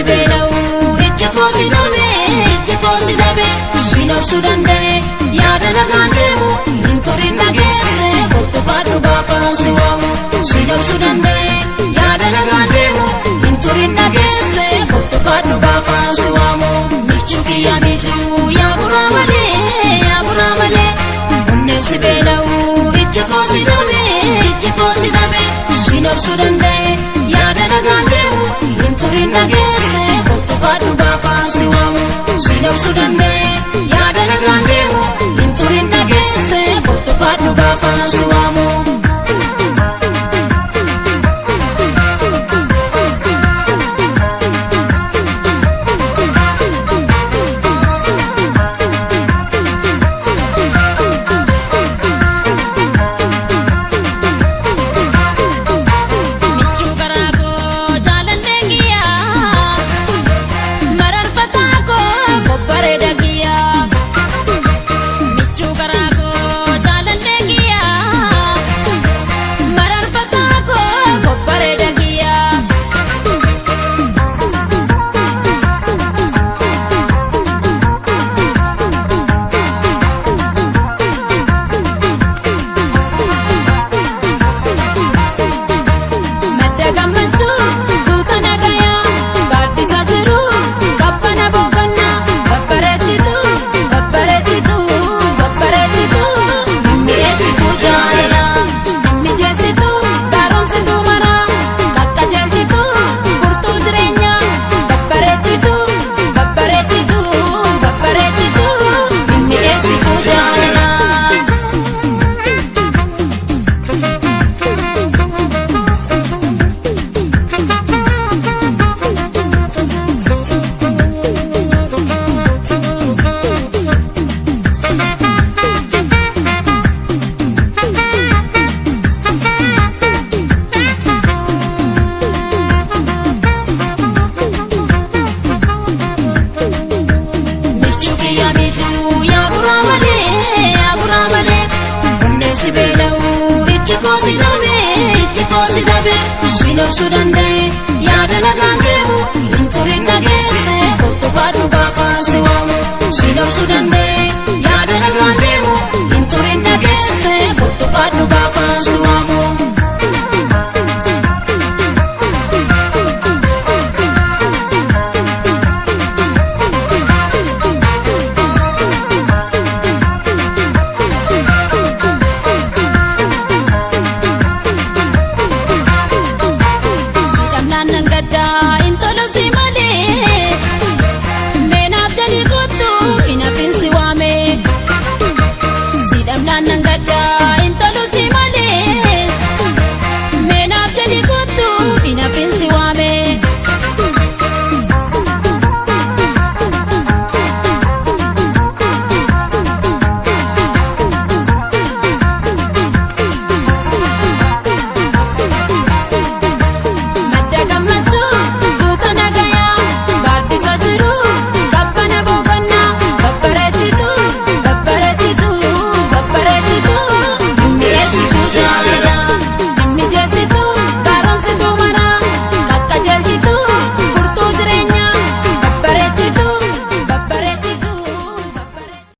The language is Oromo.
Bunneessi beela'u ijji koo si dhabe ijji koo si dhabe si dhoksuu danda'e yaada nagaan deemu hin turin dhageessise burtukaadhu gaafa si waamu si dhoksuu danda'e yaada nagaan deemu hin turin dhageessise burtukaadhu gaafa si waamu michuu kiyya miituu yaa buraa malee yaa buraa malee bunneessi beela'u ijji koo si dhabe ijji koo si dhabe si dhoksuu danda'e yaada nagaan deemu hin turin dhageessise burtukaadhu gaafa si waamu si dhoksuu danda'e yaada nagaan deemu hin turin dhageessise burtukaadhu gaafa si waamu. Michuu garaa koo jaalallee kiyyaa mararfataa koo kobbareeda kiyyaa. Michuu garaa koo jaalallee kiyyaa mararfataa koo kobbareeda kiyyaa. Madda gammachuu duuka nagayaa gaaddisa jiru qabbana boqonnaa babbareechituu babbareechituu babbareechituu Mi'eessituu jaalala mijeessituu gaaromsituu maraa qaqqajeelchituu furtuu jireenyaa babbareechituu babbareechituu babbareechituu Mi'eessituu jaalala. Michuu kiyya miituu yaa buraa malee yaa buraa malee Bunneessi beela'u ijji koo si dhabe ijji koo si dhabe si dhoksuu danda'e yaada nagaan deemu hin turin dhageessise burtukaadhu gaafa si waamu si dhoksuu danda'e yaada nagaan deemu hin turin dhageessise burtukaadhu gaafa si waamu. Sidhamnaan nan gaddaa hin tolu si